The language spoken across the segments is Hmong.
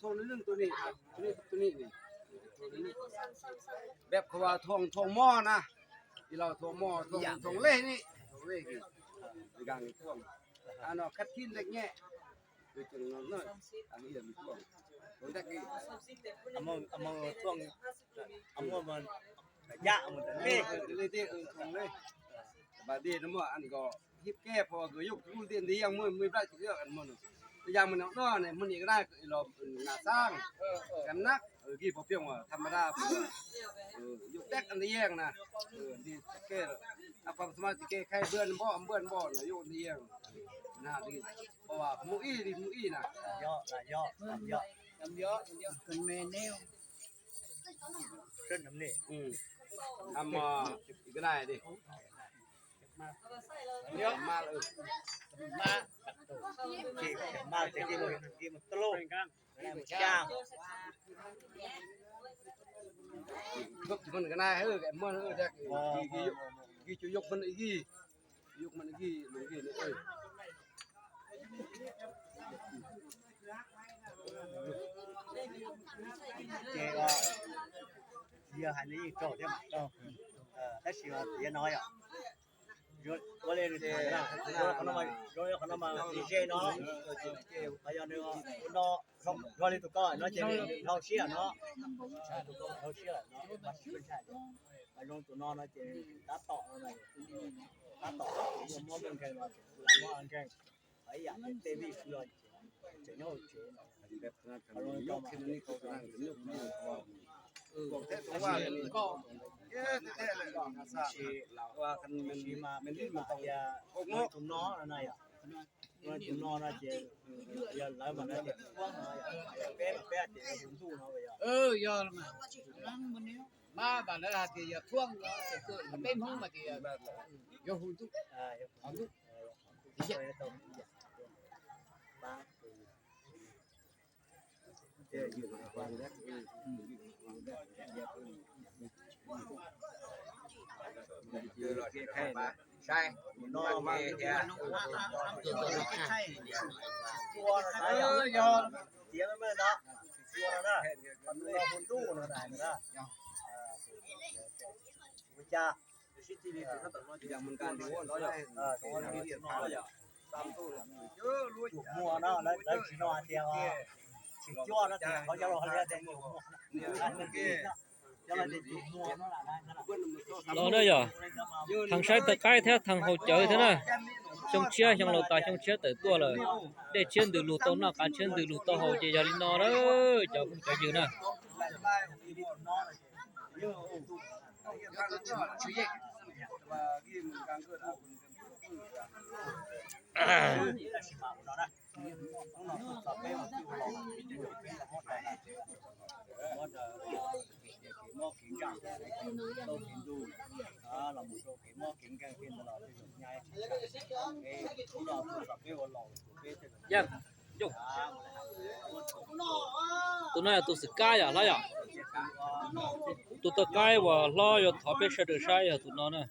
Thoo nws nws tus ni, tus ni tus ni ni. Beb kho thoo thoo mov na. Ib los thoo mov thoo thoo lej ni, thoo lej ni. Gas ni thoo. Ano khab thib ntev nyem. Tus tseem no no, a ib los thoo. Thoo ntev ki. Amo thoo, amo ma, ya amo li ti thoo lej. Ba di no mas an ko hib ke pho ko yug lub tiaj nti yeej muaj muaj plab tsis yog an muaj no. Yog muaj no no ne muaj ni ka dai los na sang ka nab kis pov pheej tham ma da yug teb an nti yeej na. Nti ke a pom txog mas tsis ke khai npua npoj npua npoj no yug nti yeej na. Mus ib li mus ib na. Amo ka dai di. Kis cuag yug man ig, yug man ig lug ig. Ces yog hais nws yeej raug thiab mas, tab sis mas tias no yom, ua li nws tham, qhov no mas li ze no, yog nws ua no dhau li tus ko no ces nws dhau siab no, tus ko dhau siab no, zoo tus no no ces tab tom, tab tom muaj mob muaj nkeeg los, mob nkeeg, ib yam tej vij xwb los tseem nyob hauv tsev no. Tab sis mas tias tus no no yom, Tus no no ces yog lawv mas lawv tias thuab no, peb mas peb tias yog hu ntuj no yog. Yog mas, mas lawv hais tias yog thuab no, peb Hmoob mas tias yog hu ntuj. Saib, no mas tiav no, hu ntuj no na. Cas muag no lawv tsis no hais tias tsis cuab no tias qhov cov laus hais tias cov laus tias cov laus tias cov muag no. Los na yog, theej saib tawg qaib thiab theej haus cawv thiab na. Xyoo tshiab xyoo laus tas xyoo tshiab tawm tuaj lawm, dej tshiab ntws lug tau noj, qav tshiab ntws lug tau haus ces yog li no na cov phooj cov ywg na. Tus no yog tus xwm kab yom hlob yom. Tus tawg qaib uas hlob yuav thov peb sawv daws saib yog tus no na.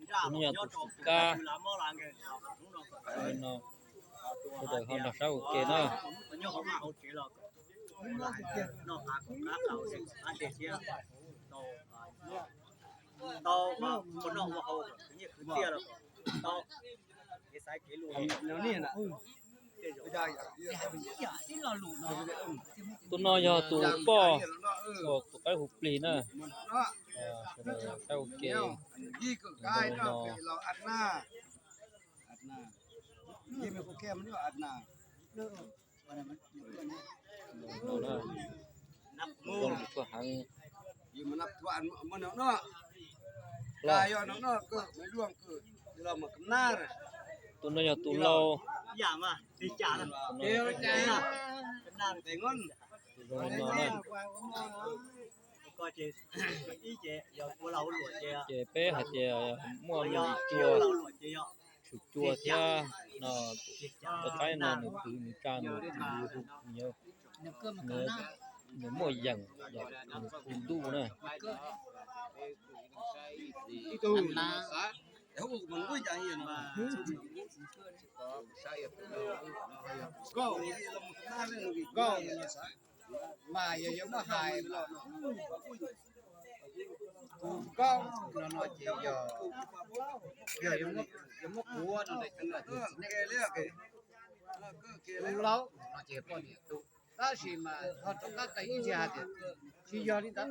Tus no yog tus xwm kab. Sawv daws ho nrog saib ua ke na. Tus no yog tus poj uas tus qaib hu plig na. Sawv daws saib ua ke. Tus no yog tus laus. Tus zoo li no na. Ces peb hais tias muaj me ntsis cua, tsum cua thiab no, tawg qaib no nws pw nws tsa nws hu, nws muaj yeem, nws hu ntuj na. Mas yog yuav muab hais, tus nkauj no no ces yog, yog yuav muab quav no ces txiv neej, tus laus no ces yog poj niam tus. Tab sis mas ho rov qab qee ib txhia hais tias tsis yog li ntawd.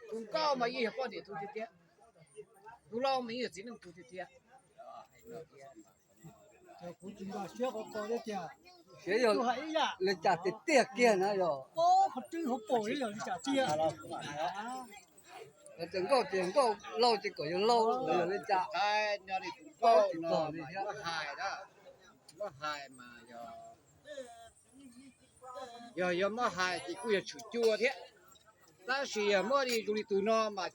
Tus nkauj mas yeej yog poj niam tus tiag tiag, tus laus mas yeej yog txiv neej tus tiag tiag. Kuv tsis nkag siab qhov ko thiab tiag. Siab yog li cas tiag tiag kiag na yog. Qhov twg hauv paus yog li cas tiag. Tias nkauj tias nkauj, laus ces kom yog laus, yog li cas. Nyob li tus nkauj no mas muab hais, muab hais mas yog, yog yuav muab hais ces kuj yog tshwm cua thiab. Tab sis yog muab li zoo li tus no mas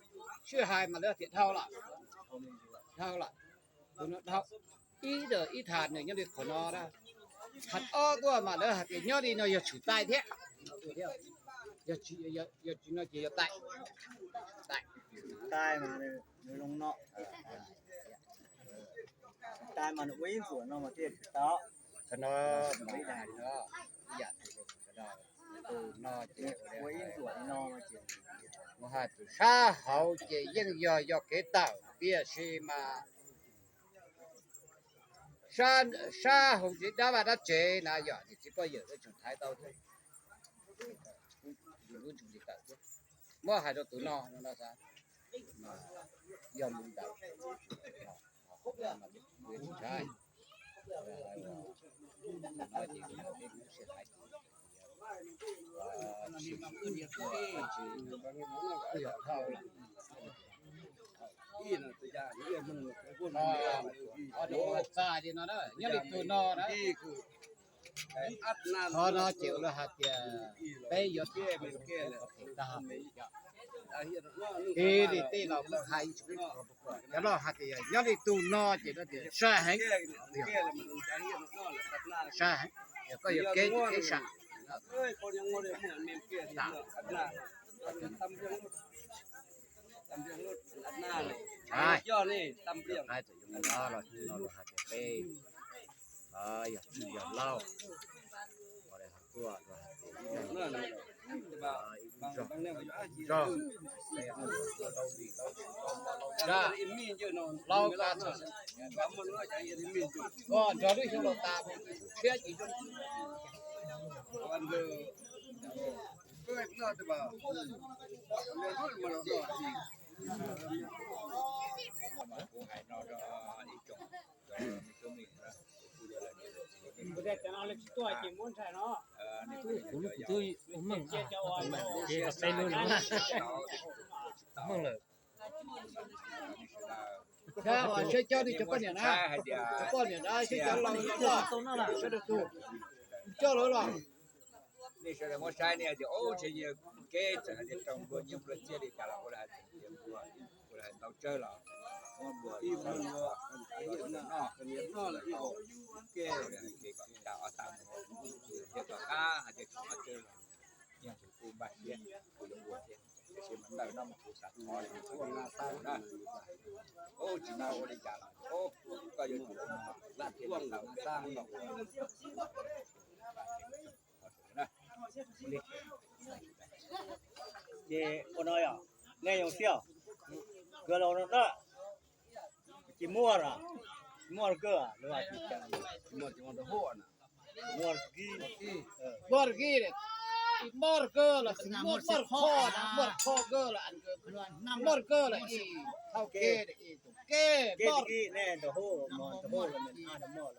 sij hais mas lawv tias dhau lawm, dhau lawm. Tus no dhau, ib, ib tham nws nyob li qhov no, tham ob tuaj mas lawv hais tias nyob li no yog tshwm tai thiab. Yog tsis no ces yog tai, tai, tai mas nws ua ib ntxuam no mas thiaj tshwm tau. Qhov no, ib yam no, tus no ces ua ib ntxuam no ces, mus hais tus sab hauv ces yeej yog yog kev tawm tiam sis mas sab hauv tsev dab vaj dab tsev na yog niam txiv poj yawm lawv tseem thaiv tau thiab. Lub ntsug li tawm thiab, muab hais rau tus no no xav, yog mus ntawd, ntshai, no ces peb kuj sib hais, tsis, yog dhau lawm. Txaj li no, nyob li tus no na. Qhov no ces lawv hais tias peb yuav tus tag, ces li tej laus kuj hais, cov laus hais tias nyob li tus no ces lawv tias sai heev. Sai heev, koj yuav kev kev sai. Hais txawm yuav mus no los no los hais tias peb yog tij yog laug, tuaj, zog, laug ka, koj nrog lub xyoo laus tas, tshiab ces zoo. Kuv twb ua meej, ces peb lub no meej lawm. Seb cov ni cov poj niam na, cov poj niam na, seb cov laus no, sawv daws tus coj lawv los. Nej sawv daws muab saib nej hais tias ub, ntshe yog kev txawm hais tias raug nplua nyiaj nplua txiaj li cas los ua li hais tias nplua, ua li hais tau tsawg los muab nplua ib nplua noj, noj lawm ib hau, kev kom tas ob tag, yog tom qab hais tias tsis muaj tsawg los yog kuv npaj siab kuv yuav ua thiab, tiam sis mas ntawm no mas kuv xav thov li ua na, ub tsis muaj ua li cas los ub, koj yuav tsum ua no, laj thiaj li tau tag los ua. Ces ua no yog nej yoo siab, kawg los no na, tsis muaj a, tsis muaj kawg, muaj kis, muaj kawg los muaj, muaj kho, muaj kho kawg los, muaj kawg los ib thau kev, ib tus kev, kev ib ne, tus hu, tus hu los muaj,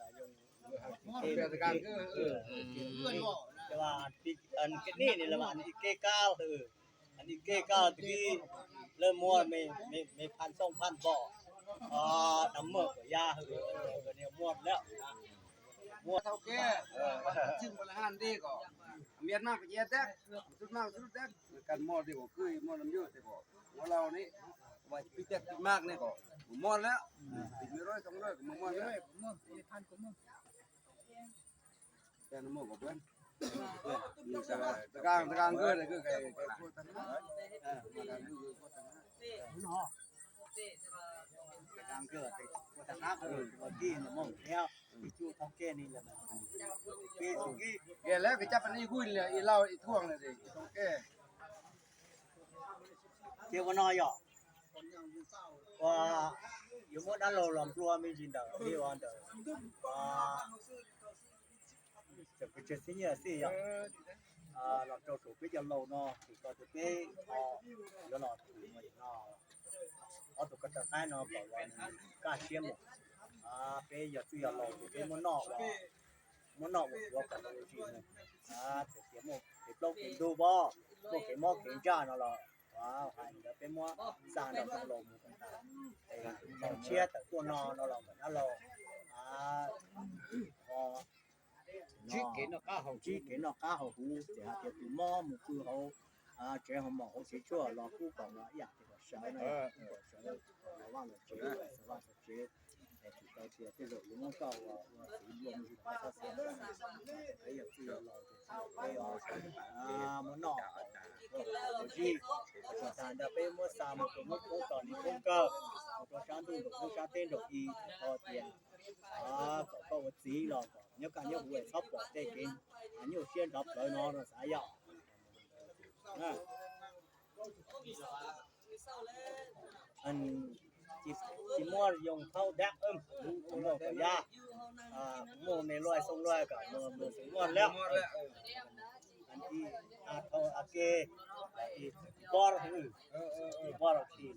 kev nej ne los ib kev kab, ib kev kab tus kib, lawv muaj me phan xooj phan npom, nag maj kom ya, muaj lawm, muaj thau kev, txij npua la haj dej kom mias maj kom ya teb, tub maj tub teb, kas muaj tej kom kwj, muaj nam yuj tej kom muaj laus ne, vas pib teb pib maj ne kom muaj lawm, pib me roj too roj kom muaj lawm. Lawv koj cab peb ib huj li ib lauj ib thuag li tus kev. Ces ua no yog ua, yuav muab dab laug los nplua me ntsis ntawm li ua ntawm, tseem pes tsawg txhiab nyiaj xij yog los rau saum peb cov laus no, ces ko tus peb yuav los no, ob tug ko taw qaib no kom los kaj siab mus. Peb yog txwj yog laus ces peb muab noj, muab noj ua duav kom los ua zis mus. Txawm tias muaj kev plaub kev ntug pob, muaj kev mob kev ntsaj no los hais ntawd peb muab xa nrog zoo laus mus kom tas. Tshiab tawm tuaj no no los kom dab laug ntsib kev noj qab haus huv, txawm hais tias tus mob mus pw hauv tsev hauv mom hauv tsev tshuaj los kuj kom ib yam tias kom sawv no, kom sawv, los vaj los tsev, los vaj los tsev. Tsis tau tias tej zaum yuav muab koj ua txiv nplua me ntsis kom txhob xav, peb yog txwj yog laus ces peb muab noj kom zis, tsis tas ntawd peb muab xa mus rau muab koob tos li koob kawg, mus rau sab ntuj nraum ub sab teb nraum i, tsis tau tias kom koj ua txiv los kom nyob kaj nyob huv txhob pom tej kev nyuaj siab nrov plawv no no xav yom. Tsis muaj yoo thaub dab, muaj kom yaj, muaj me luaj xoo luaj kom mus xeem muaj lawm. Thau a ke, pob, pob los khi.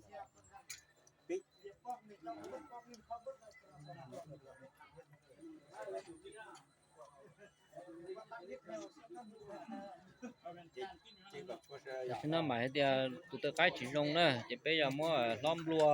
Tam sim no mas hais tias tus taw qaib tsis zoo na, ces peb yog muab hlob nplua,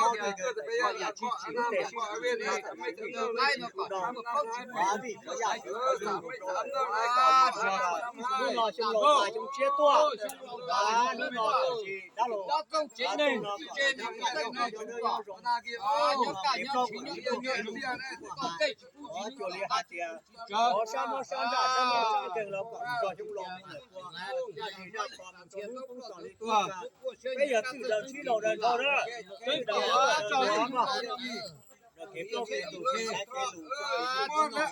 mob, tes sib tsim, tes sib tsim, tes sib tsim, tus no, vim qhov yam tsis tau tus rau, lub no xyoo laus tas xyoo tshiab tuaj, lub no tam sim dab laug, lub no kom tsis tau nyob zoo, nyob kev plaub kev ntug, cuag li hais tias, qhov sab mob sab ntsaj sab mob sab nkeeg los kom mus txog xyoo laus mus lawm ua, zaj zis zaj qhov mus rau hnub qub txog li tuag. Peb yog txwj daws txhib laus daws nraug na, txwj daws txhib laus daws nraug, kev plaub kev ntug kev saib kev lus, kev mob kev ntsaj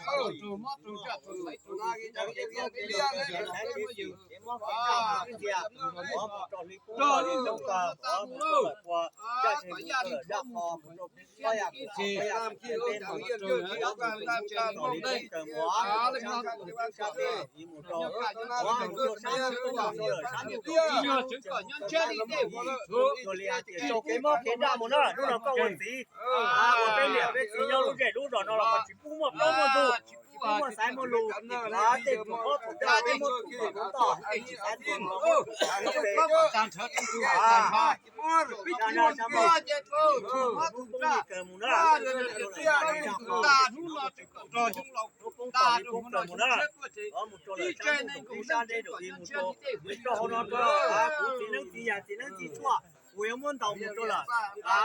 kev xaiv kev lus, kev mob kev ntsaj mus ib ntxias, qhov mus rau hli qub txog li xyoo tag, qhov mus rau lawm ua, zaj zis mus rau lawm zaj qhov mus rau peb, qhov yam kuv qhov yam kuv peb mus rau txog li teb chaws mus, sab teb mus rau, qhov mus rau sab ntuj mus rau lawm sab ntuj, cuag li hais tias sau kev mob kev ntsaj mus na, hnub no koj ua txiv, ua peb niam peb txiv nyob lub zej lub zos no los koj tsis pub muaj plaub muaj ntug. Muaj xaiv muaj lus, tej thaum mob thaum nrog peb muab thaum toj toj, tsis xaiv tuag los muab thaum peb. Hnub poob li kawg mus na, hnub poob tom li poob kawg mus na. Mus rau lawm sab ntuj rau poob sab deb rau i mus rau, mus rau hauv no rau kuv txiv neeb txiv yaig txiv neeb txiv tshuaj, kuv yuav muab ntaus mus rau lawm.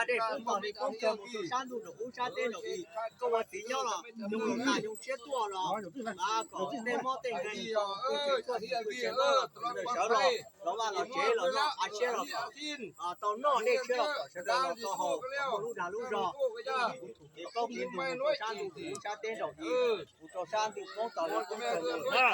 Dej poob tom li poob kawg mus rau sab ntuj rau poob sab deb rau i. Koj ua txiv nyob los nyob los tas nyob tshiab tuaj los kom tej mob tej nkeeg, sawv los los vaj los tsev los noj av tshiab los kom tau noj dej tshiab los kom sawv daws los tau haus kom muaj lub dag lub zog. Kuv thum kev plaub kev ntug mus rau sab ntuj rau poob sab deb rau i, mus rau sab ntuj poob tom li poob kawg mus na.